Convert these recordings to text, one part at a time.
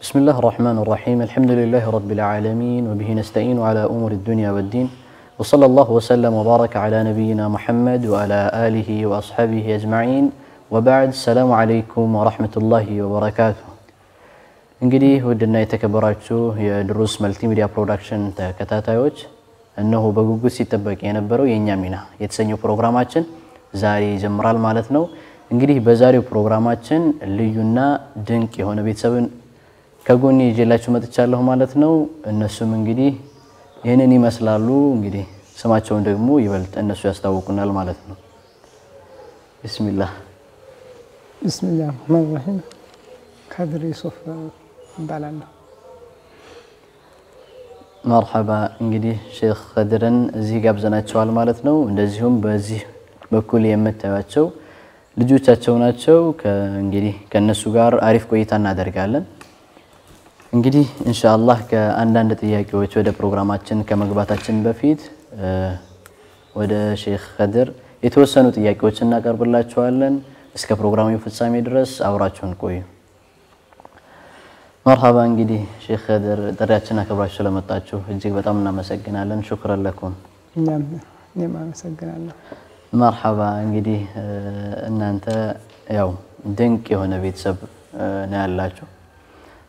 بسم الله الرحمن الرحيم، الحمد لله رب العالمين، وبه نستعين على أمور الدنيا والدين، وصلى الله وسلم وبارك على نبينا محمد وعلى آله وأصحابه أجمعين، وبعد السلام عليكم ورحمة الله وبركاته። እንግዲህ ውድና የተከበራችሁ የድሩስ መልቲሚዲያ ፕሮዳክሽን ተከታታዮች፣ እነሆ በጉጉት ሲጠበቅ የነበረው የእኛ ሚና የተሰኘው ፕሮግራማችን ዛሬ ይጀምራል ማለት ነው። እንግዲህ በዛሬው ፕሮግራማችን ልዩና ድንቅ የሆነ ቤተሰብን ከጎኔ ይዤላችሁ መጥቻለሁ ማለት ነው። እነሱም እንግዲህ ይህንን ይመስላሉ። እንግዲህ ስማቸውን ደግሞ ይበልጥ እነሱ ያስታውቁናል ማለት ነው። ቢስሚላህ። ቢስሚላህ ራህማን ራሂም። ከድር ዩሱፍ እባላለሁ። መርሐባ። እንግዲህ ሼክ ከድርን እዚህ ጋብዘናቸዋል ማለት ነው። እንደዚሁም በዚህ በኩል የምታዩቸው ልጆቻቸው ናቸው። እንግዲህ ከእነሱ ጋር አሪፍ ቆይታ እናደርጋለን። እንግዲህ ኢንሻአላህ ከአንዳንድ ጥያቄዎች ወደ ፕሮግራማችን ከመግባታችን በፊት ወደ ሼክ ከድር የተወሰኑ ጥያቄዎች እናቀርብላችኋለን። እስከ ፕሮግራሙ ፍጻሜ ድረስ አብራችሁን ቆዩ። መርሐባ። እንግዲህ ሼክ ከድር፣ ጥሪያችን አክብራችሁ ስለመጣችሁ እጅግ በጣም እናመሰግናለን። ሹክረን ለኩም። እኛም እኔም አመሰግናለሁ። መርሐባ። እንግዲህ እናንተ ያው ድንቅ የሆነ ቤተሰብ ነው ያላችሁ።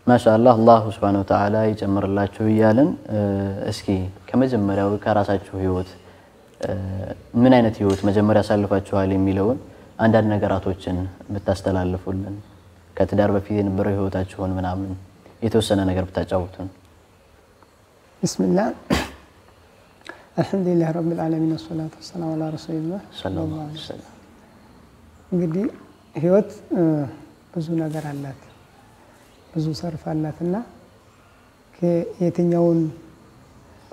ማሻአላህ፣ አላሁ ስብሐነሁ ወተዓላ ይጨምርላችሁ እያልን እስኪ ከመጀመሪያው ከራሳችሁ ህይወት ምን አይነት ህይወት መጀመሪያ አሳልፋችኋል የሚለውን አንዳንድ ነገራቶችን ብታስተላልፉልን፣ ከትዳር በፊት የነበረው ህይወታችሁን ምናምን የተወሰነ ነገር ብታጫውቱን። ቢስሚላህ፣ አልሐምዱሊላህ ረቢል ዓለሚን፣ ወሰላቱ ወሰላሙ ዐላ ረሱሊላህ። ሰለላሁ ዐለይሂ ወሰለም። እንግዲህ ህይወት ብዙ ነገር አላት፣ ብዙ ሰርፍ አላት እና የትኛውን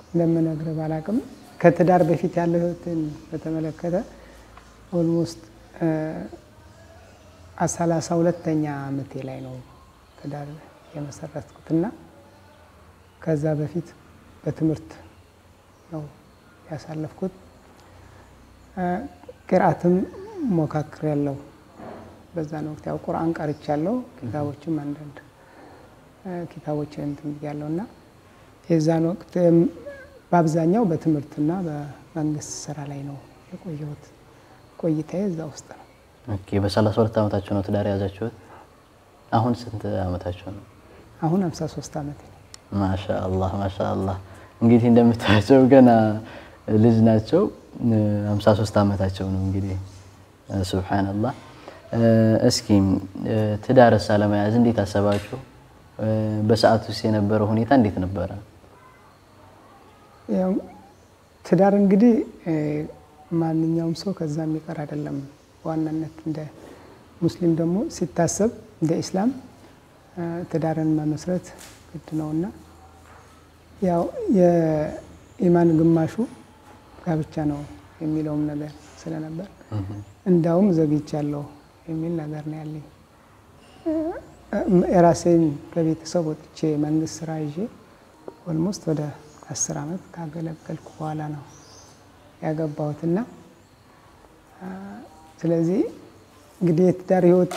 እንደምነግርህ ባላቅም ከትዳር በፊት ያለው ህይወትን በተመለከተ almost 32ኛ ዓመቴ ላይ ነው ትዳር የመሰረትኩትና ከዛ በፊት በትምህርት ነው ያሳለፍኩት። ቅርአትም ሞካክር ያለው በዛን ወቅት ያው ቁርአን ቀርቻለሁ። ኪታቦችም አንዳንድ ኪታቦችን እንትን ብያለሁ እና የዛን ወቅት በአብዛኛው በትምህርትና በመንግስት ስራ ላይ ነው የቆየሁት። ቆይታዬ እዛ ውስጥ ነው። Okay፣ በ32 ዓመታችሁ ነው ትዳር የያዛችሁት? አሁን ስንት ዓመታችሁ ነው? አሁን 53 ዓመቴ ነው። ማሻአላህ፣ ማሻአላህ። እንግዲህ እንደምታያቸው ገና ልጅ ናቸው። 53 ዓመታቸው ነው እንግዲህ፣ ሱብሃንአላህ። እስኪ ትዳርስ ለመያዝ እንዴት አሰባችሁ? በሰዓቱ ውስጥ የነበረው ሁኔታ እንዴት ነበረ? ያው ትዳር እንግዲህ ማንኛውም ሰው ከዛ የሚቀር አይደለም። በዋናነት እንደ ሙስሊም ደግሞ ሲታሰብ እንደ ኢስላም ትዳርን መመስረት ግድ ነውና ያው የኢማን ግማሹ ጋብቻ ነው የሚለውም ነገር ስለነበር እንዳውም ዘግይቻለሁ የሚል ነገር ነው ያለኝ። የራሴን ከቤተሰብ ወጥቼ መንግስት ስራ ይዤ almost ወደ 10 ዓመት ካገለገልኩ በኋላ ነው ያገባሁትና ስለዚህ እንግዲህ የትዳር ህይወት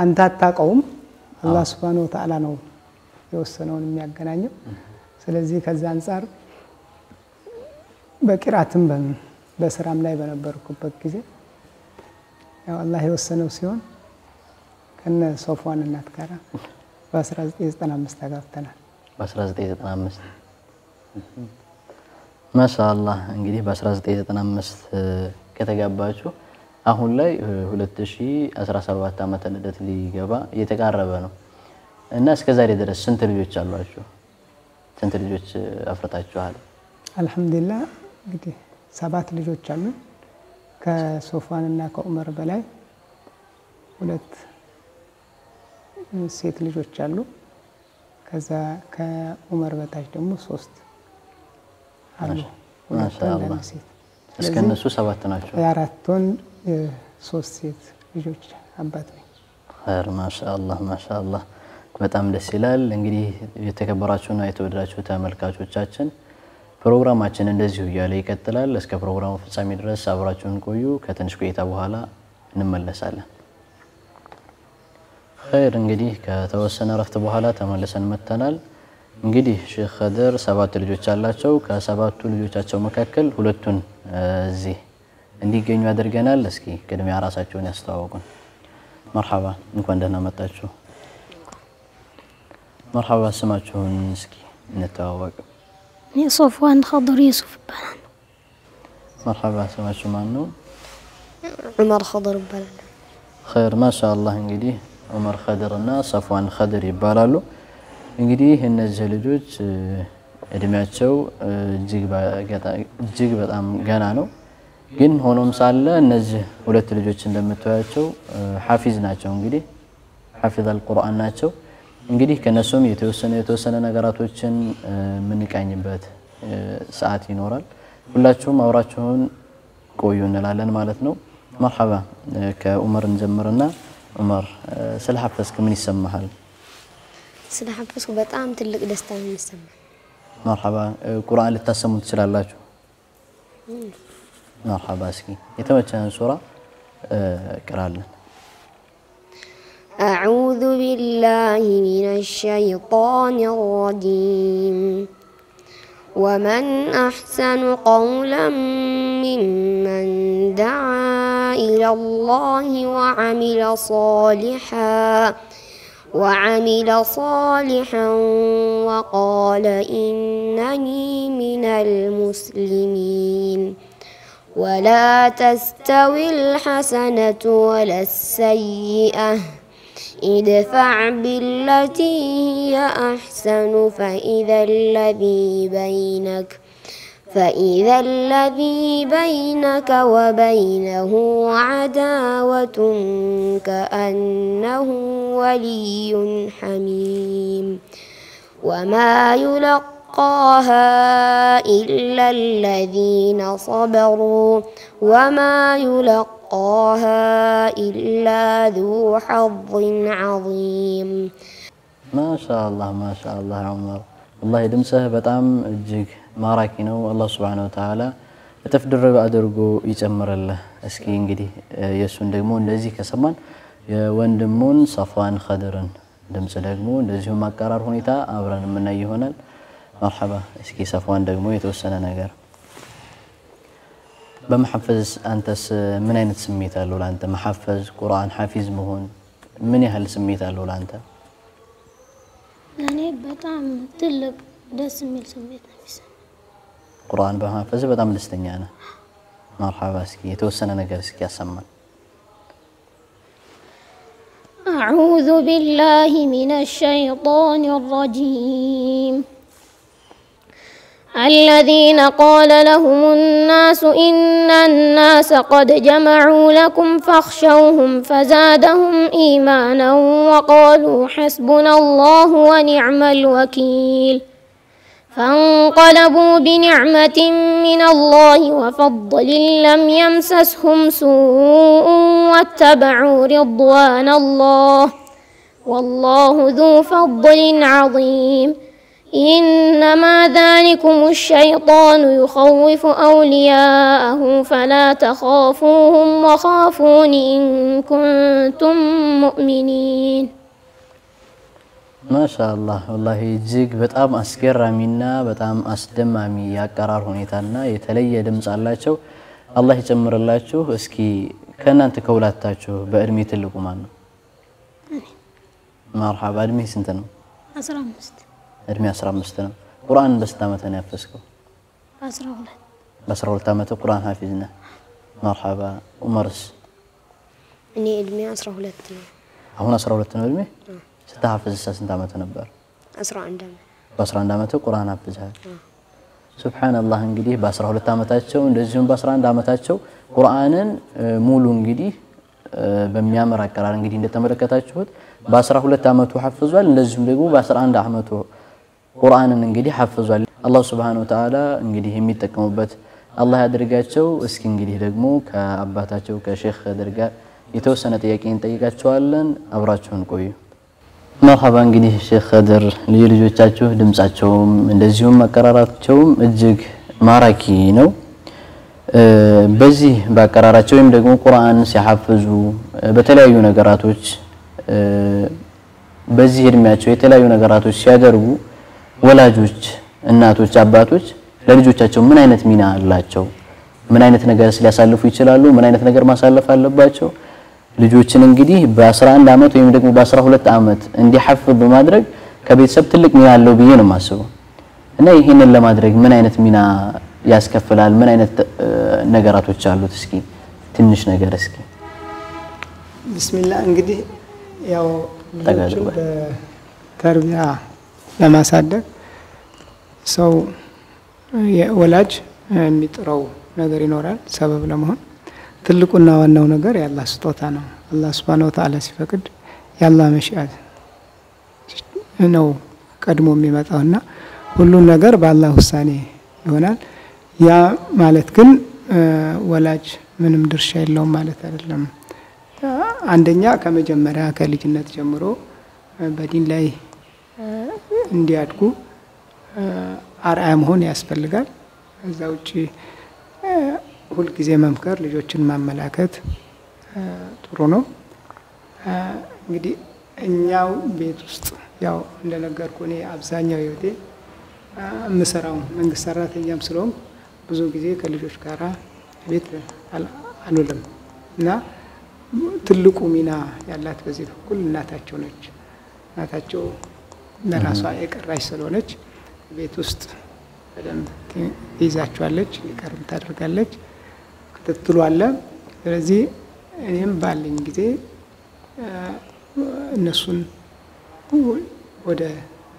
አንተ አታውቀውም፣ አላህ ሱብሃነሁ ወተዓላ ነው የወሰነውን የሚያገናኘው። ስለዚህ ከዛ አንጻር በቂራትም በስራም ላይ በነበርኩበት ጊዜ ያው አላህ የወሰነው ሲሆን ከነ ሶፍዋን እናት ጋራ በ1995 ተጋብተናል። በ1995፣ ማሻአላህ። እንግዲህ በ1995 ከተጋባችሁ አሁን ላይ 2017 ዓመተ ልደት ሊገባ እየተቃረበ ነው እና እስከ ዛሬ ድረስ ስንት ልጆች አሏችሁ? ስንት ልጆች አፍርታችኋል? አልሐምዱሊላህ፣ እንግዲህ 7 ልጆች አሉ። ከሶፋን እና ከኡመር በላይ 2 ሴት ልጆች አሉ። ከዛ ከኡመር በታች ደግሞ 3 አሉ። 2 ወንድ፣ 1 ሴት። እስከ እነሱ 7 ናቸው። የ4 ወንድ 3 ሴት ልጆች አባት ነኝ። ኸይር፣ ማሻአላህ፣ ማሻአላህ፣ በጣም ደስ ይላል። እንግዲህ የተከበራችሁና የተወደዳችሁ ተመልካቾቻችን፣ ፕሮግራማችን እንደዚሁ እያለ ይቀጥላል። እስከ ፕሮግራሙ ፍጻሜ ድረስ አብራችሁን ቆዩ። ከትንሽ ቆይታ በኋላ እንመለሳለን። ኸይር እንግዲህ ከተወሰነ እረፍት በኋላ ተመልሰን መጥተናል። እንግዲህ ሼክ ኸድር 7 ልጆች አላቸው። ከሰባቱ ልጆቻቸው መካከል ሁለቱን እዚህ እንዲገኙ አድርገናል። እስኪ ቅድሚያ ራሳቸውን ያስተዋውቁን። መርሐባ፣ እንኳን ደህና መጣችሁ። መርሐባ፣ ስማችሁን እስኪ እንተዋወቅ። እኔ ሶፍዋን ኸድር ዩሱፍ እባላለሁ። መርሐባ፣ ስማችሁ ማን ነው? ዑመር ኸድር እባላለሁ። ኸይር፣ ማሻአላህ። እንግዲህ ዑመር ኸድር እና ሰፍዋን ኸድር ይባላሉ። እንግዲህ እነዚህ ልጆች እድሜያቸው እጅግ በጣም ገና ነው። ግን ሆኖም ሳለ እነዚህ ሁለት ልጆች እንደምታያቸው ሐፊዝ ናቸው። እንግዲህ ሐፊዝ አልቁርአን ናቸው። እንግዲህ ከነሱም የተወሰነ ነገራቶችን የምንቃኝበት ሰዓት ይኖራል። ሁላችሁም አብራችሁን ቆዩ እንላለን ማለት ነው። መርሐባ፣ ከዑመር እንጀምርና ዑመር ስለ ሐፈዝክ ምን ይሰማሃል? ስለ ሐፈዝኩ በጣም ትልቅ ደስታ ነው የሚሰማኝ። መርሐባ፣ ቁርአን ልታሰሙ ትችላላችሁ? መርሐባ፣ እስኪ የተመቸህን ሱራ ቅራለን። أعوذ بالله من الشيطان الرجيم. ومن أحسن قولا ممن دعا إلى الله وعمل صالحا وقال إنني من المسلمين. ولا تستوي الحسنة ولا السيئة، ادفع بالتي هي أحسن فإذا الذي بينك وبينه عداوة كأنه ولي حميم. وما يلقاها إلا الذين صبروا وما يلقاها إلا ذو حظ عظيم. ማሻአላህ ማሻአላህ ዑመር፣ ወላሂ ድምፅህ በጣም እጅግ ማራኪ ነው። አላህ ሱብሓነሁ ወተዓላ እጥፍ ድርብ አድርጎ ይጨምርልህ። እስኪ እንግዲህ የእሱን ደግሞ እንደዚህ ከሰማን የወንድሙን ሰፍዋን ኸድርን ድምፅ ደግሞ እንደዚሁ ማቀራር ሁኔታ አብረን የምናይ ይሆናል። መርሐባ፣ እስኪ ሰፍዋን ደግሞ የተወሰነ ነገር በመሐፈዝ አንተስ ምን አይነት ስሜት አለው ለአንተ? መሐፈዝ ቁርአን ሐፊዝ መሆን ምን ያህል ስሜት አለው ለአንተ? ለእኔ በጣም ትልቅ ደስ የሚል ስሜት ነው የሚሰማኝ። ቁርአን በመሐፈዝ በጣም ደስተኛ ነህ? መርሐባ፣ እስኪ የተወሰነ ነገር እስኪ ያሰማን። أعوذ بالله من الشيطان الرجيم. الذين قال لهم الناس إن الناس قد جمعوا لكم فاخشوهم فزادهم إيمانا وقالوا حسبنا الله ونعم الوكيل. فانقلبوا بنعمة من الله وفضل لم يمسسهم سوء واتبعوا رضوان الله والله ذو فضل عظيم. إنما ذلكم الشيطان يخوف أولياءه فلا تخافوهم وخافون إن كنتم مؤمنين. ማሻአላህ፣ ወላሂ እጅግ በጣም አስገራሚና በጣም አስደማሚ የአቀራር ሁኔታና የተለየ ድምፅ አላቸው። አላህ ይጨምርላችሁ። እስኪ ከእናንተ ከሁላታችሁ በእድሜ ትልቁ ማን ነው? መርሐባ፣ እድሜ ስንት ነው? 15። እድሜ 15 ነው። ቁርአን በስንት ዓመትህ ነው ያፈዝከው? 12። በ12 ዓመትህ ቁርአን ሐፊዝ ነህ። መርሐባ፣ ዑመርስ? እኔ እድሜ 12 ነው። አሁን 12 ነው እድሜ? ስትሐፍዝ ስንት ዓመትህ ነበር? 11 ዓመት። በ11 ዓመትህ ቁርአን ሐፍዘሃል። ሱብሓነላህ፣ እንግዲህ በ12 ዓመታቸው እንደዚሁም በ11 ዓመታቸው ቁርአንን ሙሉ እንግዲህ በሚያምር አቀራር እንግዲህ እንደተመለከታችሁት በ12 ዓመቱ ሐፍዟል። እንደዚሁም ደግሞ በ11 ዓመቱ ቁርአንን እንግዲህ ሐፍዟል። አላህ ሱብሓነሁ ወተዓላ እንግዲህ የሚጠቀሙበት አላህ ያድርጋቸው። እስኪ እንግዲህ ደግሞ ከአባታቸው ከሼክ ኸድር ጋር የተወሰነ ጥያቄ እንጠይቃቸዋለን። አብራችሁን ቆዩ። መርሐባ፣ እንግዲህ ሼክ ኸድር ልጅ ልጆቻችሁ ድምጻቸውም እንደዚሁም አቀራራቸውም እጅግ ማራኪ ነው። በዚህ በአቀራራቸው ወይም ደግሞ ቁርአን ሲሐፍዙ በተለያዩ ነገራቶች በዚህ እድሜያቸው የተለያዩ ነገራቶች ሲያደርጉ ወላጆች፣ እናቶች፣ አባቶች ለልጆቻቸው ምን አይነት ሚና አላቸው? ምን አይነት ነገር ሊያሳልፉ ይችላሉ? ምን አይነት ነገር ማሳለፍ አለባቸው? ልጆችን እንግዲህ በ11 አመት ወይም ደግሞ በ12 አመት እንዲሐፍዝ በማድረግ ከቤተሰብ ትልቅ ሚና አለው ብዬ ነው የማስበው። እና ይሄንን ለማድረግ ምን አይነት ሚና ያስከፍላል? ምን አይነት ነገራቶች አሉት? እስኪ ትንሽ ነገር እስኪ። ቢስሚላህ፣ እንግዲህ ያው ልጆችን በተርቢያ ለማሳደግ ሰው ወላጅ የሚጥረው ነገር ይኖራል ሰበብ ለመሆን። ትልቁና ዋናው ነገር የአላህ ስጦታ ነው። አላህ ሱብሓነሁ ወተዓላ ሲፈቅድ የአላህ መሽአት ነው ቀድሞ የሚመጣውና ሁሉን ነገር በአላህ ውሳኔ ይሆናል። ያ ማለት ግን ወላጅ ምንም ድርሻ የለውም ማለት አይደለም። አንደኛ ከመጀመሪያ ከልጅነት ጀምሮ በዲን ላይ እንዲያድጉ አርአያ መሆን ያስፈልጋል። እዛ ውጪ ሁልጊዜ መምከር፣ ልጆችን ማመላከት ጥሩ ነው። እንግዲህ እኛው ቤት ውስጥ ያው እንደነገርኩ እኔ አብዛኛው ህይወቴ የምሰራው መንግስት ሰራተኛም ስለሆንኩ ብዙ ጊዜ ከልጆች ጋራ ቤት አልውልም እና ትልቁ ሚና ያላት በዚህ በኩል እናታቸው ነች። እናታቸው ለራሷ የቀራች ስለሆነች ቤት ውስጥ በደንብ ትይዛቸዋለች፣ እንዲቀርም ታደርጋለች፣ ክትትሉ አለ። ስለዚህ እኔም ባለኝ ጊዜ እነሱን ወደ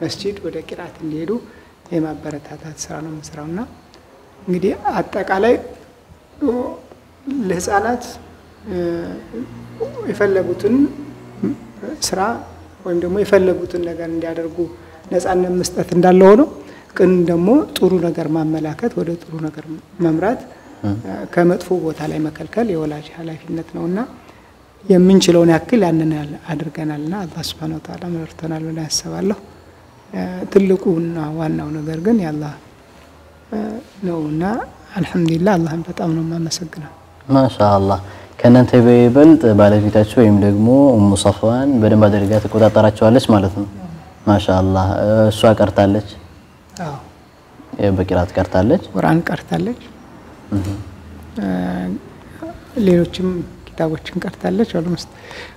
መስጂድ ወደ ቂራት እንዲሄዱ የማበረታታት ስራ ነው የምሰራው። እና እንግዲህ አጠቃላይ ለህፃናት የፈለጉትን ስራ ወይም ደግሞ የፈለጉትን ነገር እንዲያደርጉ ነፃነት መስጠት እንዳለ ሆኖ ግን ደግሞ ጥሩ ነገር ማመላከት፣ ወደ ጥሩ ነገር መምራት፣ ከመጥፎ ቦታ ላይ መከልከል የወላጅ ኃላፊነት ነውና የምንችለውን ያክል ያንን አድርገናልና አላህ ሱብሓነሁ ወተዓላ መርቶናል ብለን አስባለሁ። ትልቁና ዋናው ነገር ግን የአላህ ነውና አልሐምዱሊላህ አላህን በጣም ነው የማመሰግነው። ማሻአላህ፣ ከእናንተ በይበልጥ ባለቤታቸው ወይም ደግሞ ኡሙ ሰፍዋን በደንብ አድርጋ ትቆጣጠራቸዋለች ማለት ነው። ማሻአላህ፣ እሷ ቀርታለች? አዎ፣ በቂራት ቀርታለች፣ ቁርአን ቀርታለች፣ ሌሎችም ኪታቦችን ቀርታለች። Almost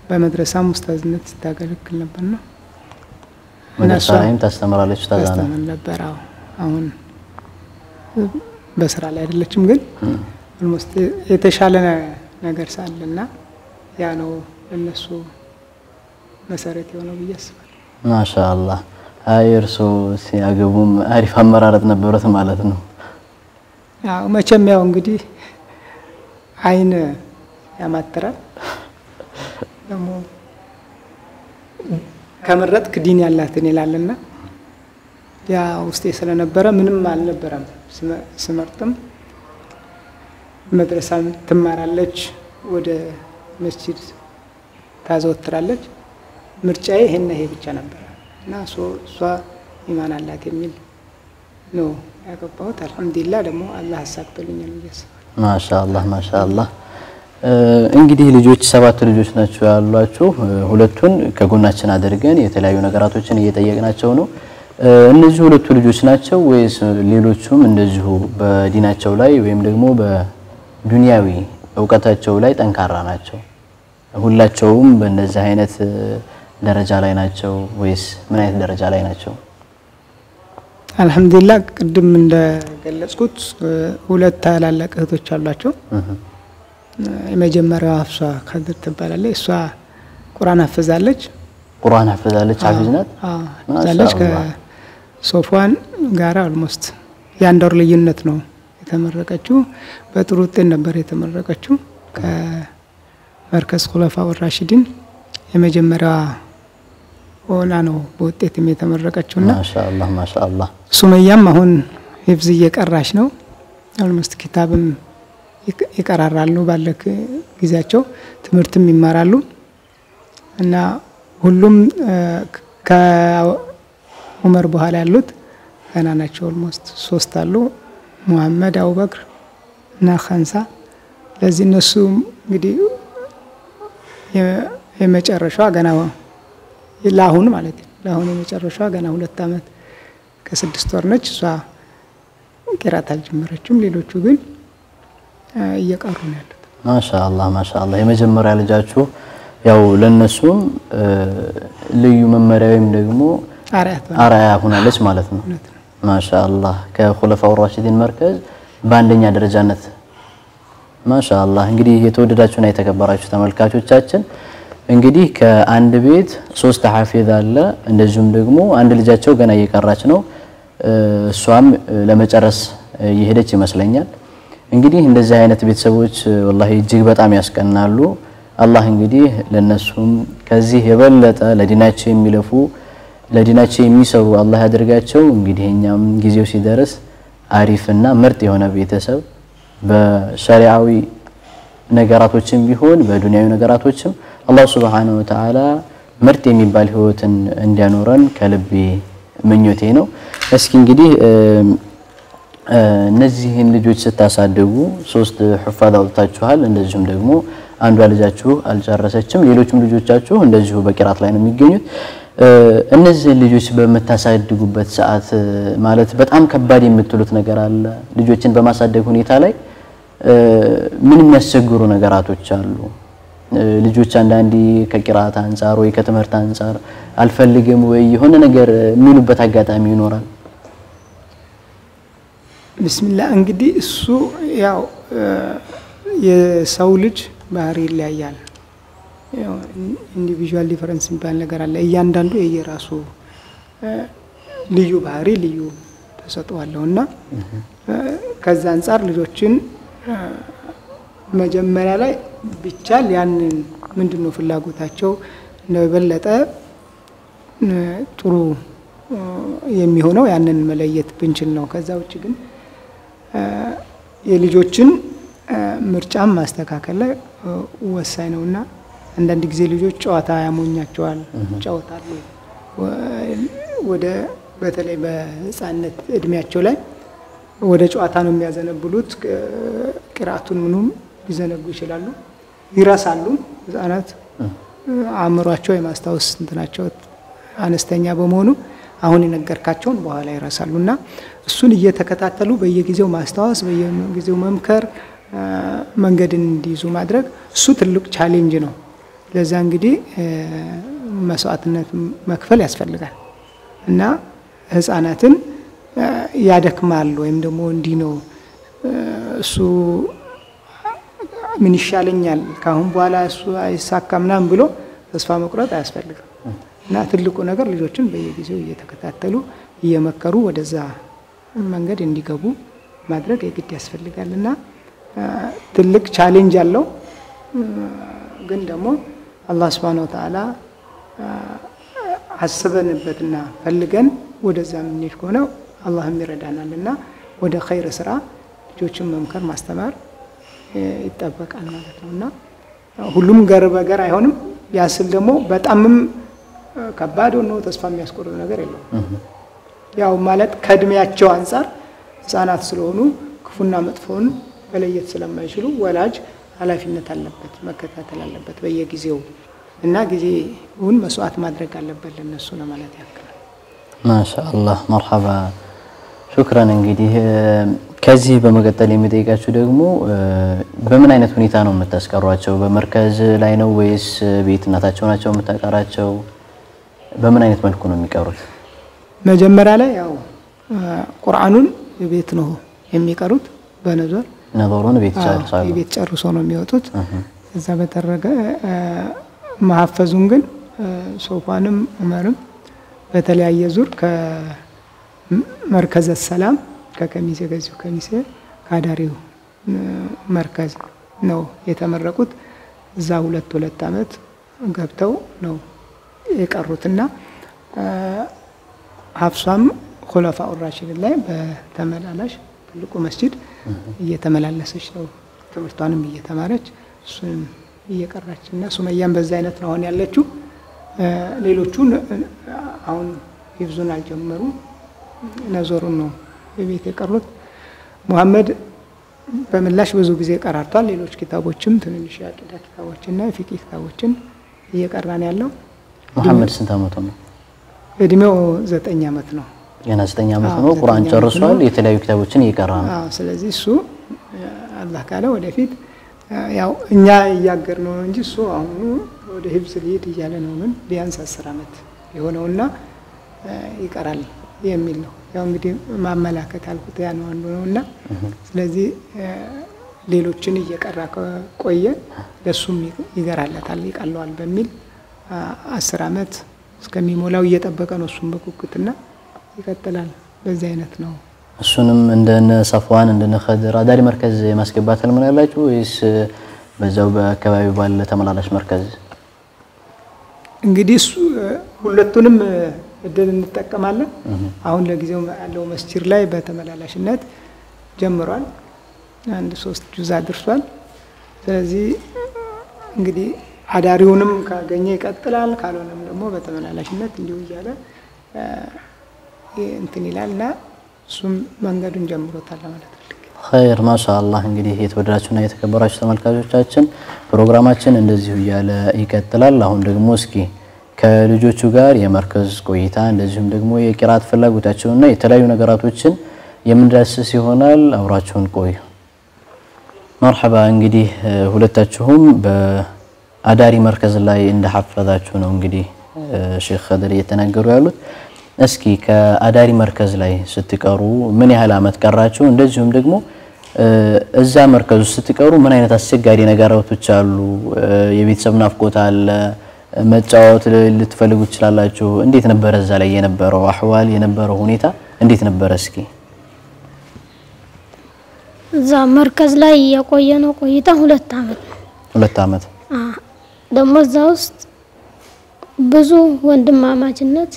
በመድረሳም ኡስታዝነት ስታገለግል ነበር ነው። መድረሳ ላይም ታስተምራለች። ኡስታዝ ታስተምር ነበር። አዎ፣ አሁን በስራ ላይ አይደለችም፣ ግን almost የተሻለ ነገር ሳለና ያ ነው ለነሱ መሰረት የሆነው ብዬ አስባለሁ። ማሻአላህ፣ አይ እርሶ ሲያገቡም አሪፍ አመራረጥ ነበሩት ማለት ነው። ያው መቼም ያው እንግዲህ አይን ያማትራል፣ ደግሞ ከመረጥክ ዲን ያላትን ይላልና ያ ውስጤ ስለነበረ ምንም አልነበረም። ስመርጥም መድረሳም ትማራለች፣ ወደ መስጂድ ታዘወትራለች። ምርጫዬ ይሄና ይሄ ብቻ ነበረ እና እሷ ኢማን አላት የሚል ነው ያገባሁት። አልሐምዱሊላህ ደግሞ አላህ አሳክቶልኛል ብዬ አስባለሁ። ማሻአላህ ማሻአላህ። እንግዲህ ልጆች 7 ልጆች ናቸው ያሏችሁ። ሁለቱን ከጎናችን አድርገን የተለያዩ ነገራቶችን እየጠየቅናቸው ነው። እነዚህ ሁለቱ ልጆች ናቸው ወይስ ሌሎቹም እንደዚሁ በዲናቸው ላይ ወይም ደግሞ በዱንያዊ እውቀታቸው ላይ ጠንካራ ናቸው? ሁላቸውም በእነዚህ አይነት ደረጃ ላይ ናቸው ወይስ ምን አይነት ደረጃ ላይ ናቸው? አልሐምዱሊላህ፣ ቅድም እንደገለጽኩት ሁለት ታላላቅ እህቶች አሏቸው። የመጀመሪያዋ ሀፍሷ ከድር ትባላለች። እሷ ቁርአን ሀፍዛለች። ቁርአን ሀፍዛለች። ሀፊዝ ናት። ሀፍዛለች። ከሶፏን ጋራ almost የአንድ ወር ልዩነት ነው የተመረቀችው። በጥሩ ውጤት ነበር የተመረቀችው። ከመርከዝ ኹለፋ ራሺዲን የመጀመሪያዋ ሆና ነው በውጤትም የተመረቀችውና ማሻአላህ ማሻአላህ። ሱመያም አሁን ሂፍዝ እየቀራች ነው። Almost ኪታብም ይቀራራሉ፣ ባለ ጊዜያቸው ትምህርትም ይማራሉ እና ሁሉም ከኡመር በኋላ ያሉት ገና ናቸው። Almost 3 አሉ፣ ሙሐመድ፣ አቡበክር እና ኸንሳ። ለዚህ እነሱ እንግዲህ የመጨረሻዋ ገና ለአሁን ማለት ነው ለአሁን የመጨረሻዋ ገና 2 ዓመት ከ6 ወር ነች። እሷ ቂራት አልጀመረችም። ሌሎቹ ግን እየቀሩ ነው ያሉት። ማሻአላህ ማሻአላህ። የመጀመሪያ ልጃችሁ ያው ለነሱም ልዩ መመሪያ ወይም ደግሞ አርአያ ሆናለች ማለት ነው። ማሻአላህ ከኹለፋው ራሺዲን መርከዝ በአንደኛ ደረጃነት ማሻአላህ። እንግዲህ የተወደዳችሁና የተከበራችሁ ተመልካቾቻችን እንግዲህ ከአንድ ቤት 3 ሐፊዝ አለ፣ እንደዚሁም ደግሞ አንድ ልጃቸው ገና እየቀራች ነው። እሷም ለመጨረስ እየሄደች ይመስለኛል። እንግዲህ እንደዚህ አይነት ቤተሰቦች ወላሂ እጅግ በጣም ያስቀናሉ። አላህ እንግዲህ ለነሱም ከዚህ የበለጠ ለዲናቸው የሚለፉ ለዲናቸው የሚሰሩ አላህ ያደርጋቸው። እንግዲህ እኛም ጊዜው ሲደርስ አሪፍና ምርጥ የሆነ ቤተሰብ በሸሪዓዊ ነገራቶችም ቢሆን በዱንያዊ ነገራቶችም አላህ Subhanahu Wa Ta'ala ምርጥ የሚባል ህይወትን እንዲያኖረን ከልቤ ምኞቴ ነው። እስኪ እንግዲህ እነዚህን ልጆች ስታሳድጉ 3 ሁፋዝ አውጥታችኋል፣ እንደዚሁም ደግሞ አንዷ ልጃችሁ አልጨረሰችም፣ ሌሎችም ልጆቻችሁ እንደዚሁ በቂራት ላይ ነው የሚገኙት። እነዚህን ልጆች በምታሳድጉበት ሰዓት ማለት በጣም ከባድ የምትሉት ነገር አለ? ልጆችን በማሳደግ ሁኔታ ላይ ምን የሚያስቸግሩ ነገራቶች አሉ? ልጆች አንዳንዴ ከቂራት አንፃር ወይ ከትምህርት አንፃር አልፈልግም ወይ የሆነ ነገር የሚሉበት አጋጣሚ ይኖራል። ቢስሚላህ እንግዲህ እሱ ያው የሰው ልጅ ባህሪ ይለያያል። ያው individual difference የሚባል ነገር አለ። እያንዳንዱ የየራሱ ልዩ ባህሪ ልዩ ተሰጥኦ አለውና ከዛ አንፃር ልጆችን መጀመሪያ ላይ ቢቻል ያንን ምንድነው ፍላጎታቸው እንደበለጠ ጥሩ የሚሆነው ያንን መለየት ብንችል ነው። ከዛ ውጪ ግን የልጆችን ምርጫም ማስተካከል ላይ ወሳኝ ነውና አንዳንድ ጊዜ ልጆች ጨዋታ ያሞኛቸዋል፣ ይጫወታሉ። ወደ በተለይ በህፃንነት እድሜያቸው ላይ ወደ ጨዋታ ነው የሚያዘነብሉት። ቅራቱን ምኑም ሊዘነጉ ይችላሉ፣ ይረሳሉ። ህፃናት አእምሯቸው የማስታወስ እንትናቸው አነስተኛ በመሆኑ አሁን የነገርካቸውን በኋላ ይረሳሉና እሱን እየተከታተሉ በየጊዜው ማስታወስ፣ በየጊዜው መምከር፣ መንገድን እንዲይዙ ማድረግ እሱ ትልቅ challenge ነው። ለዛ እንግዲህ መስዋዕትነት መክፈል ያስፈልጋል እና ህፃናትን ያደክማል ወይም ደግሞ እንዲህ ነው እሱ ምን ይሻለኛል ካሁን በኋላ እሱ አይሳካም ምናምን ብሎ ተስፋ መቁረጥ አያስፈልግም። እና ትልቁ ነገር ልጆችን በየጊዜው እየተከታተሉ እየመከሩ ወደዛ መንገድ እንዲገቡ ማድረግ የግድ ያስፈልጋል። እና ትልቅ challenge አለው። ግን ደግሞ አላህ Subhanahu Wa Ta'ala አስበንበትና ፈልገን ወደዛ የምንሄድ ከሆነ አላህም ይረዳናልና ወደ ኸይር ስራ ልጆችን መምከር ማስተማር ይጠበቃል ማለት ነውና ሁሉም ገር በገር አይሆንም። ያስል ደግሞ በጣምም ከባድ ሆኖ ተስፋ የሚያስቆርጥ ነገር የለውም። ያው ማለት ከእድሜያቸው አንፃር ህፃናት ስለሆኑ ክፉና መጥፎን መለየት ስለማይችሉ ወላጅ ኃላፊነት አለበት፣ መከታተል አለበት በየጊዜው እና ጊዜውን መስዋዕት ማድረግ አለበት ለነሱ ለማለት ያክላል። ማሻአላህ መርሐባ ሹክራን። እንግዲህ ከዚህ በመቀጠል የሚጠይቃችሁ ደግሞ በምን አይነት ሁኔታ ነው የምታስቀሯቸው? በመርከዝ ላይ ነው ወይስ ቤት እናታቸው ናቸው የምታቀራቸው? በምን አይነት መልኩ ነው የሚቀሩት? መጀመሪያ ላይ ያው ቁርአኑን ቤት ነው የሚቀሩት። በነዞር ነዞሩን ቤት ጨርሳሉ፣ ቤት ጨርሶ ነው የሚወጡት። እዛ በተረገ መሐፈዙን ግን ሶፋንም ዑመርም በተለያየ ዙር ከመርከዘ ሰላም ከከሚሴ ከዚሁ ከሚሴ ካዳሪው መርከዝ ነው የተመረቁት። እዛ 2 ዓመት ገብተው ነው የቀሩትና ሀፍሷም ኹለፋኡ ራሺድ ላይ በተመላላሽ ትልቁ መስጂድ እየተመላለሰች ነው ትምህርቷንም እየተማረች እሱንም እየቀራች እና ሱመያም በዛ አይነት ነው አሁን ያለችው። ሌሎቹን አሁን ሂፍዙን አልጀመሩ፣ ነዞሩን ነው ቤት የቀሩት። ሙሐመድ በምላሽ ብዙ ጊዜ ቀራርቷል። ሌሎች ኪታቦችም ትንንሽ የአቂዳ ኪታቦችና የፊቅህ ኪታቦችን እየቀራ ነው ያለው። መሐመድ ስንት አመቱ ነው? እድሜው 9 አመት ነው። ገና 9 አመት ነው። ቁርአን ጨርሷል። የተለያዩ ኪታቦችን እየቀራ ነው። አዎ፣ ስለዚህ እሱ አላህ ካለ ወደፊት ያው እኛ እያገር ነው እንጂ እሱ አሁኑ ወደ ሂፍዝ ሊሄድ እያለ ነው። ግን ቢያንስ 10 አመት የሆነውና ይቀራል የሚል ነው። ያው እንግዲህ ማመላከት አልኩት ያ ነው አንዱ ነውና፣ ስለዚህ ሌሎችን እየቀራ ከቆየ ለሱም ይገራለታል፣ ይቀለዋል በሚል 10 አመት እስከሚሞላው እየጠበቀ ነው። እሱም በጉጉትና ይቀጥላል። በዚህ አይነት ነው። እሱንም እንደነ ሰፍዋን እንደነ ኸድር አዳሪ መርከዝ የማስገባት ህልም ነው ያላችሁ ወይስ በዛው በአካባቢው ባለ ተመላላሽ መርከዝ? እንግዲህ እሱ ሁለቱንም እድል እንጠቀማለን። አሁን ለጊዜው ያለው መስጂድ ላይ በተመላላሽነት ጀምሯል። 1 3 ጁዝ አድርሷል። ስለዚህ እንግዲህ አዳሪውንም ካገኘ ይቀጥላል፣ ካልሆነም ደግሞ በተመላላሽነት እንዲሁ እያለ እንትን ይላልና እሱም መንገዱን ጀምሮታል ማለት ነው። ኸይር ማሻአላህ። እንግዲህ የተወደዳችሁና የተከበራችሁ ተመልካቾቻችን ፕሮግራማችን እንደዚሁ እያለ ይቀጥላል። አሁን ደግሞ እስኪ ከልጆቹ ጋር የመርከዝ ቆይታ እንደዚሁም ደግሞ የቂራት ፍላጎታቸውና የተለያዩ ነገራቶችን የምንዳስስ ይሆናል። አብራችሁን ቆዩ። መርሐባ። እንግዲህ ሁለታችሁም በአዳሪ መርከዝ ላይ እንደሐፈዛችሁ ነው እንግዲህ ሼክ ኸድር እየተናገሩ ያሉት። እስኪ ከአዳሪ መርከዝ ላይ ስትቀሩ ምን ያህል አመት ቀራችሁ? እንደዚሁም ደግሞ እዛ መርከዙ ስትቀሩ ምን አይነት አስቸጋሪ ነገራቶች አሉ? የቤተሰብ ናፍቆት አለ፣ መጫወት ልትፈልጉ ትችላላችሁ። እንዴት ነበረ እዛ ላይ የነበረው አህዋል የነበረው ሁኔታ እንዴት ነበረ? እስኪ እዛ መርከዝ ላይ የቆየነው ቆይታ 2 አመት ነው። 2 አመት። ደግሞ እዛ ውስጥ ብዙ ወንድማማችነት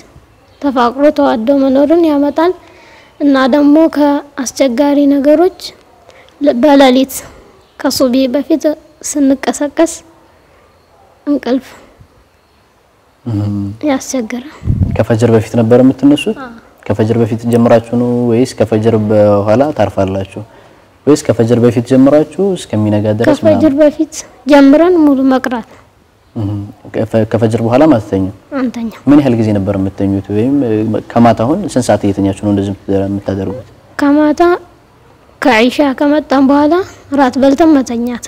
ተፋቅሮ ተዋዶ መኖርን ያመጣል እና ደግሞ ከአስቸጋሪ ነገሮች በሌሊት ከሱቢ በፊት ስንቀሰቀስ እንቅልፍ ያስቸግራል። ከፈጅር በፊት ነበር የምትነሱት? ከፈጅር በፊት ጀምራችሁ ነው ወይስ ከፈጅር በኋላ ታርፋላችሁ? ወይስ ከፈጅር በፊት ጀምራችሁ እስከሚነጋ ድረስ? ከፈጅር በፊት ጀምረን ሙሉ መቅራት። ከፈጅር በኋላ ማተኙ? አንተኛ። ምን ያህል ጊዜ ነበር የምትተኙት? ወይም ከማታ አሁን ስንት ሰዓት እየተኛችሁ ነው እንደዚህ የምታደርጉት? ከማታ ከዒሻ ከመጣን በኋላ ራት በልተን መተኛት።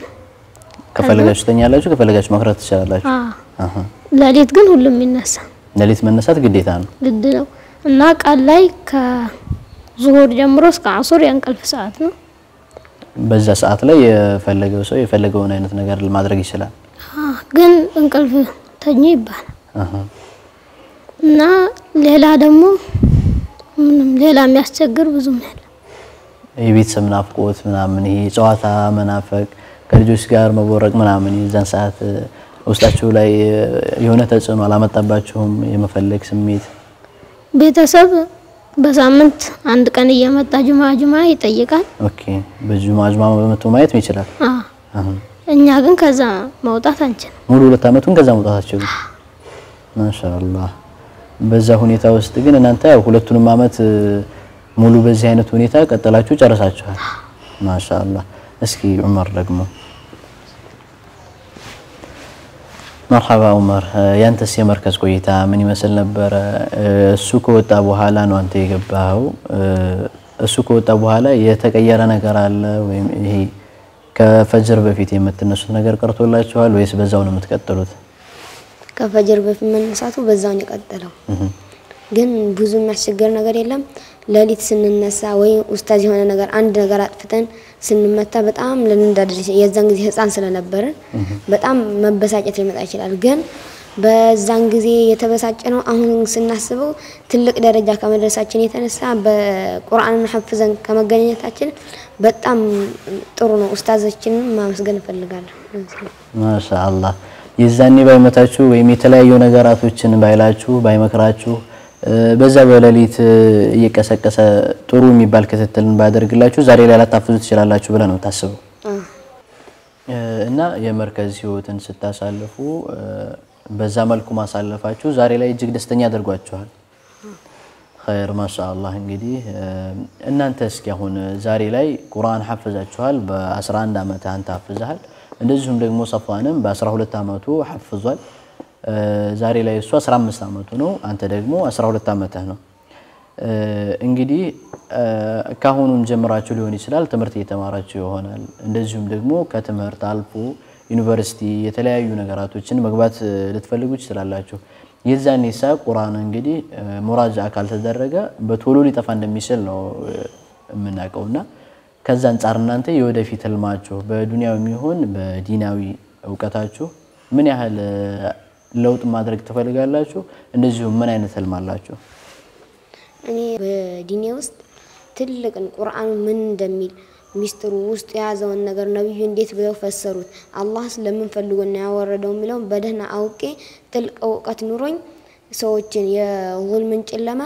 ከፈለጋችሁ ተኛላችሁ፣ ከፈለጋችሁ መቅራት ትችላላችሁ። አሃ። ሌሊት ግን ሁሉም ይነሳ። ሌሊት መነሳት ግዴታ ነው። ግድ ነው። እና ቀን ላይ ከዙሁር ጀምሮ እስከ አሱር የእንቅልፍ ሰዓት ነው። በዛ ሰዓት ላይ የፈለገው ሰው የፈለገውን አይነት ነገር ማድረግ ይችላል። ግን እንቅልፍ ተኙ ይባላል። እና ሌላ ደግሞ ምንም ሌላ የሚያስቸግር ብዙም የለም። የቤተሰብ ናፍቆት ምናምን፣ ይሄ ጨዋታ መናፈቅ፣ ከልጆች ጋር መቦረቅ ምናምን የዛን ሰዓት ውስጣችሁ ላይ የሆነ ተጽዕኖ አላመጣባችሁም? የመፈለግ ስሜት? ቤተሰብ በሳምንት አንድ ቀን እየመጣ ጁማ ጁማ ይጠይቃል። Okay፣ በጁማ ጁማ በመቶ ማየት ይችላል። አዎ። እኛ ግን ከዛ መውጣት አንችልም። ሙሉ 2 አመቱን ከዛ መውጣት አትችሉም። ማሻአላህ። በዛ ሁኔታ ውስጥ ግን እናንተ ያው ሁለቱንም አመት ሙሉ በዚህ አይነት ሁኔታ ቀጥላችሁ ጨርሳችኋል። ማሻአላህ። እስኪ ዑመር ደግሞ መርሐባ ዑመር፣ ያንተስ የመርከዝ ቆይታ ምን ይመስል ነበረ? እሱ ከወጣ በኋላ ነው አንተ የገባኸው። እሱ ከወጣ በኋላ የተቀየረ ነገር አለ ወይም ይሄ ከፈጅር በፊት የምትነሱት ነገር ቀርቶላችኋል ወይስ በዛው ነው የምትቀጥሉት? ከፈጅር በፊት መነሳቱ በዛው ነው የቀጠለው። ግን ብዙ የሚያስቸግር ነገር የለም። ሌሊት ስንነሳ ወይ ኡስታዝ የሆነ ነገር አንድ ነገር አጥፍተን ስንመታ በጣም ልንዳደድ፣ የዛን ጊዜ ህፃን ስለነበርን በጣም መበሳጨት ሊመጣ ይችላል። ግን በዛን ጊዜ የተበሳጨ ነው አሁን ስናስበው ትልቅ ደረጃ ከመድረሳችን የተነሳ በቁርአንን ሐፍዘን ከመገኘታችን በጣም ጥሩ ነው። ኡስታዞችንን ማመስገን እፈልጋለሁ። ማሻአላህ። የዛኔ ባይመታችሁ ወይም የተለያዩ ነገራቶችን ባይላችሁ ባይመክራችሁ በዛ በሌሊት እየቀሰቀሰ ጥሩ የሚባል ክትትልን ባያደርግላችሁ ዛሬ ላይ ላታፍዙ ትችላላችሁ ብለህ ነው ታስበው? እና የመርከዝ ህይወትን ስታሳልፉ በዛ መልኩ ማሳለፋችሁ ዛሬ ላይ እጅግ ደስተኛ አድርጓችኋል። ኸይር ማሻአላህ። እንግዲህ እናንተ እስኪ አሁን ዛሬ ላይ ቁርአን ሐፍዛችኋል። በ11 አመት አንተ ሐፍዘሃል። እንደዚሁም ደግሞ ሰፋንም በ12 አመቱ ሐፍዟል። ዛሬ ላይ እሱ 15 ዓመቱ ነው፣ አንተ ደግሞ 12 ዓመትህ ነው። እንግዲህ ካሁኑም ጀምራችሁ ሊሆን ይችላል ትምህርት እየተማራችሁ ይሆናል። እንደዚሁም ደግሞ ከትምህርት አልፎ ዩኒቨርሲቲ የተለያዩ ነገራቶችን መግባት ልትፈልጉ ትችላላችሁ። የዛኔ ሳ ቁርአን እንግዲህ ሙራጃ ካልተደረገ በቶሎ ሊጠፋ እንደሚችል ነው የምናውቀውና ከዛ አንጻር እናንተ የወደፊት ህልማችሁ በዱንያዊ ይሁን በዲናዊ እውቀታችሁ ምን ያህል ለውጥ ማድረግ ትፈልጋላችሁ? እንደዚሁም ምን አይነት ህልም አላችሁ? እኔ በዲኔ ውስጥ ትልቅን ቁርአኑ ምን እንደሚል ሚስጥሩ ውስጥ የያዘውን ነገር ነብዩ እንዴት ብለው ፈሰሩት፣ አላህስ ለምን ፈልጎ ነው ያወረደው የሚለውን በደህና አውቄ ጥልቅ እውቀት ኑሮኝ ሰዎችን የዙልምን ጨለማ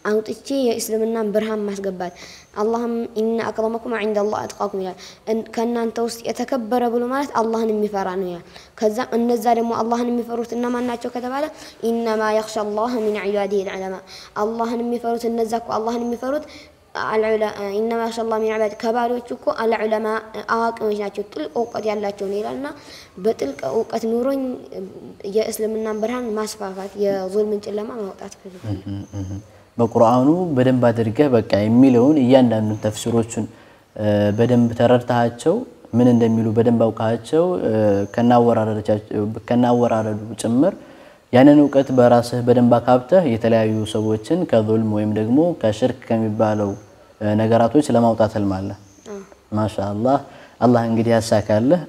አውጥቼ የእስልምናን ብርሃን ማስገባት። አላህም ኢነ አክረመኩም ዐንደ አላህ አትቃኩም ይላል። ከእናንተ ውስጥ የተከበረ ብሎ ማለት አላህን የሚፈራ ነው ይላል። ከዛ እነዛ ደግሞ አላህን የሚፈሩት እነማን ናቸው ከተባለ ኢነማ የኽሻ አላህ ሚን ዒባዲሂ ልዑለማ፣ አላህን የሚፈሩት እነዛ እኮ አላህን የሚፈሩት ኢነማ የኽሻ አላህ ሚን ዒባዲሂ ከባሪዎቹ እኮ አልዑለማ አዋቂዎች ናቸው፣ ጥልቅ እውቀት ያላቸው ነው ይላልና በጥልቅ እውቀት ኑሮኝ የእስልምናን ብርሃን ማስፋፋት የዙልምን ጨለማ ማውጣት እፈልጋለሁ። በቁርአኑ በደንብ አድርገህ በቃ የሚለውን እያንዳንዱን ተፍሲሮቹን በደንብ ተረድተሃቸው ምን እንደሚሉ በደንብ አውቃቸው ከናወራረዱ ጭምር ያንን እውቀት በራስህ በደንብ አካብተህ የተለያዩ ሰዎችን ከዙልም ወይም ደግሞ ከሽርክ ከሚባለው ነገራቶች ለማውጣት ህልም አለ። ማሻአላህ አላህ እንግዲህ ያሳካልህ።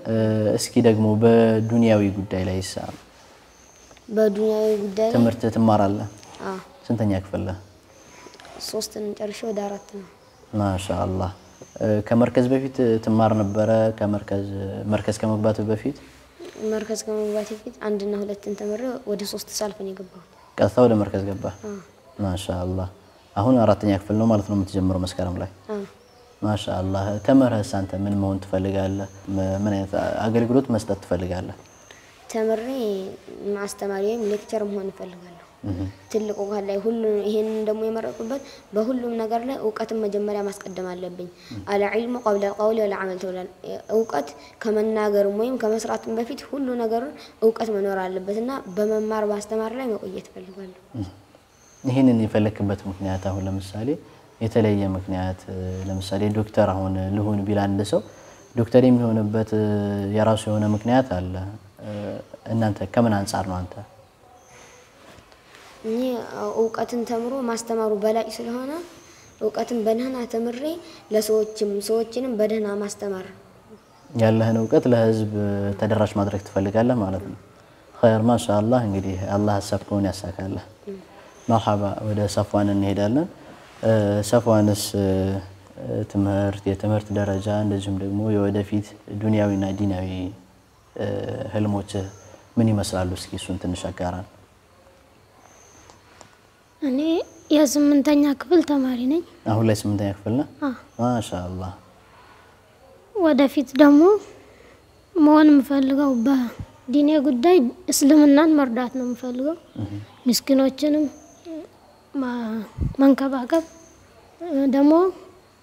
እስኪ ደግሞ በዱንያዊ ጉዳይ ላይ በዱንያዊ ጉዳይ ትምህርት ትማራለህ? ስንተኛ ክፍል ነህ? 3ን ጨርሼ ወደ 4 ነው። ማሻአላህ። ከመርከዝ በፊት ትማር ነበረ? ከመርከዝ መርከዝ ከመግባት በፊት? መርከዝ ከመግባት በፊት 1 እና 2ን ተምሬ ወደ 3 ሳልፍ ነው የገባሁት። ቀጥታ ወደ መርከዝ ገባ? ማሻአላህ። አሁን 4ኛ ክፍል ነው ማለት ነው የምትጀምረው መስከረም ላይ? ማሻአላህ። ተምረህስ አንተ ምን መሆን ትፈልጋለህ? ምን አይነት አገልግሎት መስጠት ትፈልጋለህ? ተምሬ ማስተማሪ ወይም lecturer መሆን እፈልጋለሁ። ትልቅ እውቀት ላይ ሁሉ ይሄንን ደግሞ የመረጥኩበት በሁሉም ነገር ላይ እውቀትን መጀመሪያ ማስቀደም አለብኝ። العلم قبل القول والعمل ተብሏል። እውቀት ከመናገርም ወይም ከመስራትም በፊት ሁሉ ነገሩን እውቀት መኖር አለበትና በመማር ማስተማር ላይ መቆየት እፈልጋለሁ። ይሄንን የፈለክበት ምክንያት አሁን ለምሳሌ የተለየ ምክንያት ለምሳሌ ዶክተር አሁን ልሁን ቢል አንድ ሰው ዶክተር የሚሆንበት የራሱ የሆነ ምክንያት አለ። እናንተ ከምን አንጻር ነው አንተ? እኔ እውቀትን ተምሮ ማስተማሩ በላጭ ስለሆነ እውቀትን በደህና ተምሬ ለሰዎችም ሰዎችንም በደህና ማስተማር ያለህን እውቀት ለህዝብ ተደራሽ ማድረግ ትፈልጋለህ ማለት ነው። ኸይር ማሻአላህ። እንግዲህ አላህ ሀሳብህን ያሳካልህ። መርሐባ። ወደ ሰፍዋን እንሄዳለን። ሰፍዋንስ ትምህርት የትምህርት ደረጃ እንደዚሁም ደግሞ የወደፊት ዱንያዊና ዲናዊ ህልሞችህ ምን ይመስላሉ? እስኪ እሱን ትንሽ አጋራን። እኔ የ8ኛ ክፍል ተማሪ ነኝ። አሁን ላይ 8ኛ ክፍል ነህ? ማሻአላህ። ወደፊት ደግሞ መሆን የምፈልገው በዲኔ ጉዳይ እስልምናን መርዳት ነው የምፈልገው። ምስኪኖችንም መንከባከብ ደግሞ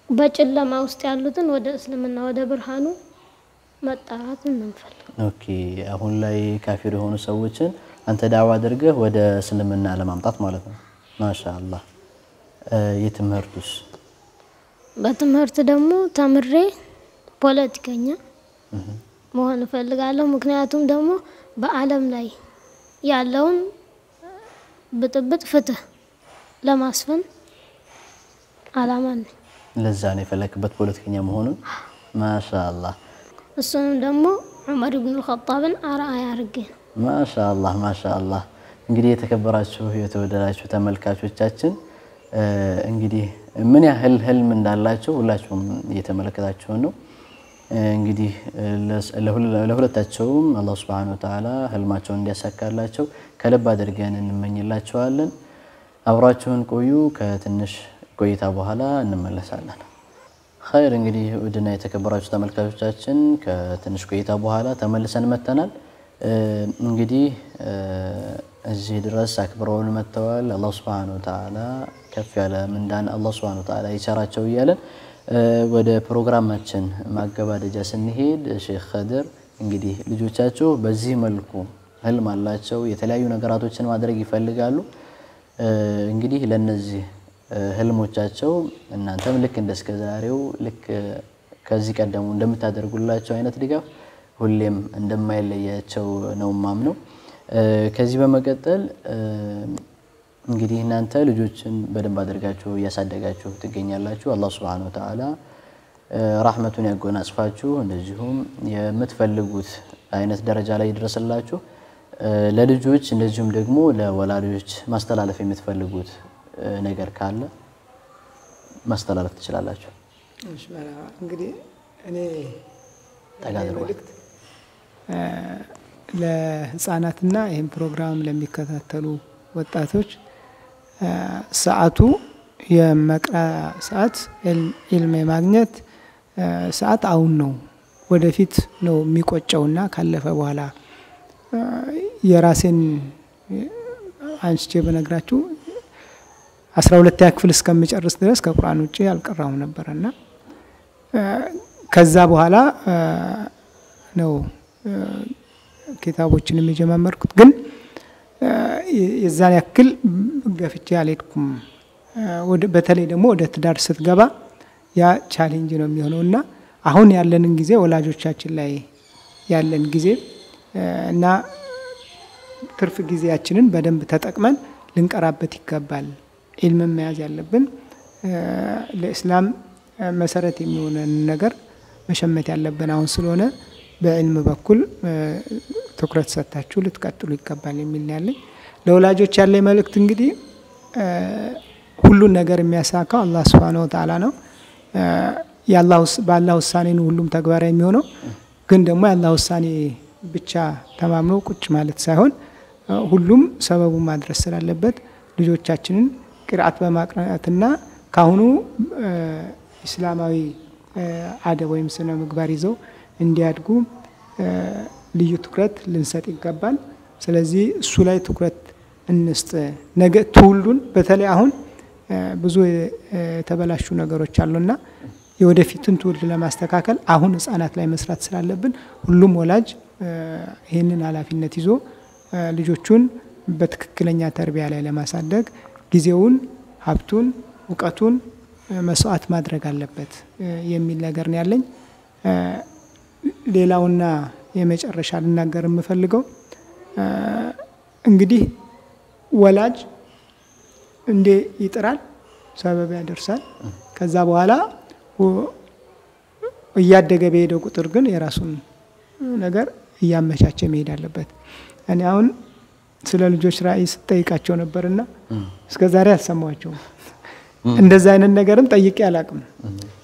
በጨለማ ውስጥ ያሉትን ወደ እስልምና ወደ ብርሃኑ መጣራት ነው የምፈልገው። Okay። አሁን ላይ ካፊር የሆኑ ሰዎችን አንተ ዳዋ አድርገህ ወደ እስልምና ለማምጣት ማለት ነው። ማሻአላህ። የትምህርቱስ? በትምህርት ደግሞ ተምሬ ፖለቲከኛ መሆን እፈልጋለሁ። ምክንያቱም ደግሞ በዓለም ላይ ያለውን ብጥብጥ ፍትህ ለማስፈን አላማ ነኝ። ለዛ ነው የፈለክበት ፖለቲከኛ መሆኑን? ማሻአላህ። እሱንም ደግሞ ዑመር ኢብኑል ኸጣብን አርአያ አድርጌ ነው። ማሻአላህ ማሻአላህ። እንግዲህ የተከበራችሁ የተወደዳችሁ ተመልካቾቻችን እንግዲህ ምን ያህል ህልም እንዳላቸው ሁላችሁም እየተመለከታችሁ ነው። እንግዲህ ለሁለታቸውም አላህ Subhanahu Wa Ta'ala ህልማቸውን እንዲያሳካላቸው ከልብ አድርገን እንመኝላቸዋለን። አብራችሁን ቆዩ። ከትንሽ ቆይታ በኋላ እንመለሳለን። ኸይር። እንግዲህ ውድና የተከበራችሁ ተመልካቾቻችን ከትንሽ ቆይታ በኋላ ተመልሰን መተናል። እንግዲህ እዚህ ድረስ አክብረውን መተዋል። አላህ Subhanahu Wa Ta'ala ከፍ ያለ ምንዳን አላህ Subhanahu Wa Ta'ala ይቸራቸው እያለን ወደ ፕሮግራማችን ማገባደጃ ስንሄድ ሼክ ኸድር እንግዲህ ልጆቻችሁ በዚህ መልኩ ህልም አላቸው፣ የተለያዩ ነገራቶችን ማድረግ ይፈልጋሉ። እንግዲህ ለነዚህ ህልሞቻቸው እናንተም ልክ እንደስከዛሬው ልክ ከዚህ ቀደሙ እንደምታደርጉላቸው አይነት ድጋፍ ሁሌም እንደማይለያቸው ነው ማምነው። ከዚህ በመቀጠል እንግዲህ እናንተ ልጆችን በደንብ አድርጋችሁ እያሳደጋችሁ ትገኛላችሁ። አላህ Subhanahu Wa Ta'ala ረህመቱን ያጎናጽፋችሁ፣ እንደዚሁም የምትፈልጉት አይነት ደረጃ ላይ ይድረስላችሁ። ለልጆች እንደዚሁም ደግሞ ለወላጆች ማስተላለፍ የምትፈልጉት ነገር ካለ ማስተላለፍ ትችላላችሁ። እሺ፣ እንግዲህ እኔ ተጋድሯል ለህፃናትና ይህን ፕሮግራም ለሚከታተሉ ወጣቶች ሰዓቱ የመቅራ ሰዓት ኢልም የማግኘት ሰዓት አሁን ነው። ወደፊት ነው የሚቆጨውና ካለፈ በኋላ የራሴን አንስቼ በነግራችሁ 12ኛ ክፍል እስከምጨርስ ድረስ ከቁርአን ውጪ አልቀራሁም ነበርና ከዛ በኋላ ነው ኪታቦችን የጀመርኩት። ግን የዛን ያክል ገፍቼ አልሄድኩም። በተለይ ደግሞ ወደ ትዳር ስትገባ ያ challenge ነው የሚሆነውና አሁን ያለንን ጊዜ ወላጆቻችን ላይ ያለን ጊዜ እና ትርፍ ጊዜያችንን በደንብ ተጠቅመን ልንቀራበት ይገባል። ኢልም መያዝ ያለብን ለእስላም መሰረት የሚሆነን ነገር መሸመት ያለብን አሁን ስለሆነ በዕልም በኩል ትኩረት ሰጥታችሁ ልትቀጥሉ ይገባል የሚል ነው ያለኝ። ለወላጆች ያለኝ መልእክት እንግዲህ ሁሉን ነገር የሚያሳካው አላህ Subhanahu Wa Ta'ala ነው። በአላህ ውሳኔ ነው ሁሉም ተግባራዊ የሚሆነው። ግን ደግሞ የአላህ ውሳኔ ብቻ ተማምኖ ቁጭ ማለት ሳይሆን ሁሉም ሰበቡን ማድረስ ስላለበት ልጆቻችንን ቅርአት በማቅናትና ካሁኑ እስላማዊ አደብ ወይም ስነ ምግባር ይዘው እንዲያድጉ ልዩ ትኩረት ልንሰጥ ይገባል። ስለዚህ እሱ ላይ ትኩረት እንስጥ። ነገ ትውልዱን በተለይ አሁን ብዙ የተበላሹ ነገሮች አሉና የወደፊቱን ትውልድ ለማስተካከል አሁን ህፃናት ላይ መስራት ስላለብን ሁሉም ወላጅ ይህንን ኃላፊነት ይዞ ልጆቹን በትክክለኛ ተርቢያ ላይ ለማሳደግ ጊዜውን፣ ሀብቱን፣ እውቀቱን መስዋዕት ማድረግ አለበት የሚል ነገር ነው ያለኝ። ሌላውና የመጨረሻ ልናገር የምፈልገው እንግዲህ ወላጅ እንዴ ይጥራል፣ ሰበብ ያደርሳል። ከዛ በኋላ እያደገ በሄደ ቁጥር ግን የራሱን ነገር እያመቻቸ መሄድ አለበት። እኔ አሁን ስለ ልጆች ራዕይ ስጠይቃቸው ነበርና እስከዛሬ አልሰማኋቸውም። እንደዛ አይነት ነገርም ጠይቄ አላቅም።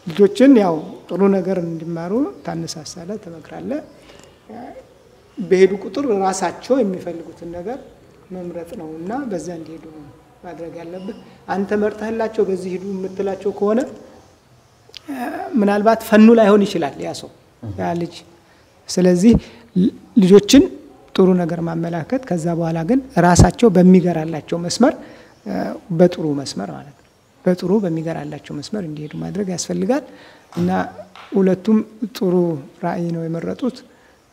ልጆችን ያው ጥሩ ነገር እንዲማሩ ታነሳሳለህ፣ ትመክራለህ። በሄዱ ቁጥር ራሳቸው የሚፈልጉትን ነገር መምረጥ ነውና በዛ እንዲሄዱ ማድረግ ያለብህ። አንተ መርጠህላቸው በዚህ ሂዱ የምትላቸው ከሆነ ምናልባት ፈኑ ላይሆን ይችላል ያ ሰው ያ ልጅ። ስለዚህ ልጆችን ጥሩ ነገር ማመላከት፣ ከዛ በኋላ ግን ራሳቸው በሚገራላቸው መስመር በጥሩ መስመር ማለት ነው በጥሩ በሚገራላቸው መስመር እንዲሄዱ ማድረግ ያስፈልጋል። እና ሁለቱም ጥሩ ራዕይ ነው የመረጡት።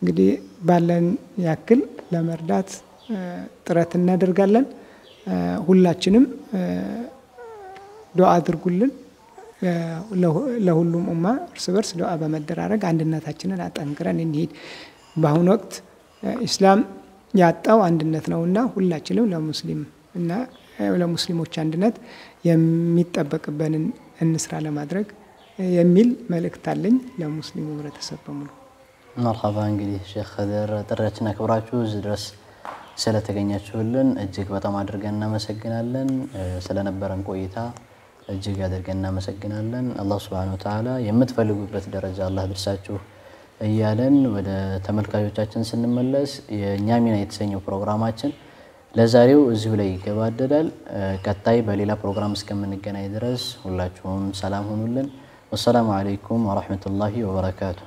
እንግዲህ ባለን ያክል ለመርዳት ጥረት እናደርጋለን። ሁላችንም ዱዓ አድርጉልን። ለሁሉም ኡማ እርስ በርስ ዱዓ በመደራረግ አንድነታችንን አጠንክረን እንሂድ። በአሁኑ ወቅት ኢስላም ያጣው አንድነት ነውና ሁላችንም ለሙስሊም እና ለሙስሊሞች አንድነት የሚጠበቅብንን እንስራ ለማድረግ የሚል መልእክት አለኝ ለሙስሊሙ ህብረተሰብ በሙሉ። መርሐባ። እንግዲህ ሼክ ኸድር ጥሪያችን አክብራችሁ እዚህ ድረስ ስለተገኛችሁልን እጅግ በጣም አድርገን እናመሰግናለን። ስለነበረን ቆይታ እጅግ አድርገን እናመሰግናለን። አላህ Subhanahu Wa Ta'ala የምትፈልጉበት ደረጃ አላህ ድርሳችሁ እያለን ወደ ተመልካቾቻችን ስንመለስ የኛ ሚና የተሰኘው ፕሮግራማችን ለዛሬው እዚሁ ላይ ይገባደዳል። ቀጣይ በሌላ ፕሮግራም እስከምንገናኝ ድረስ ሁላችሁም ሰላም ሁኑልን። ወሰላሙ አለይኩም ወራህመቱላሂ ወበረካቱ።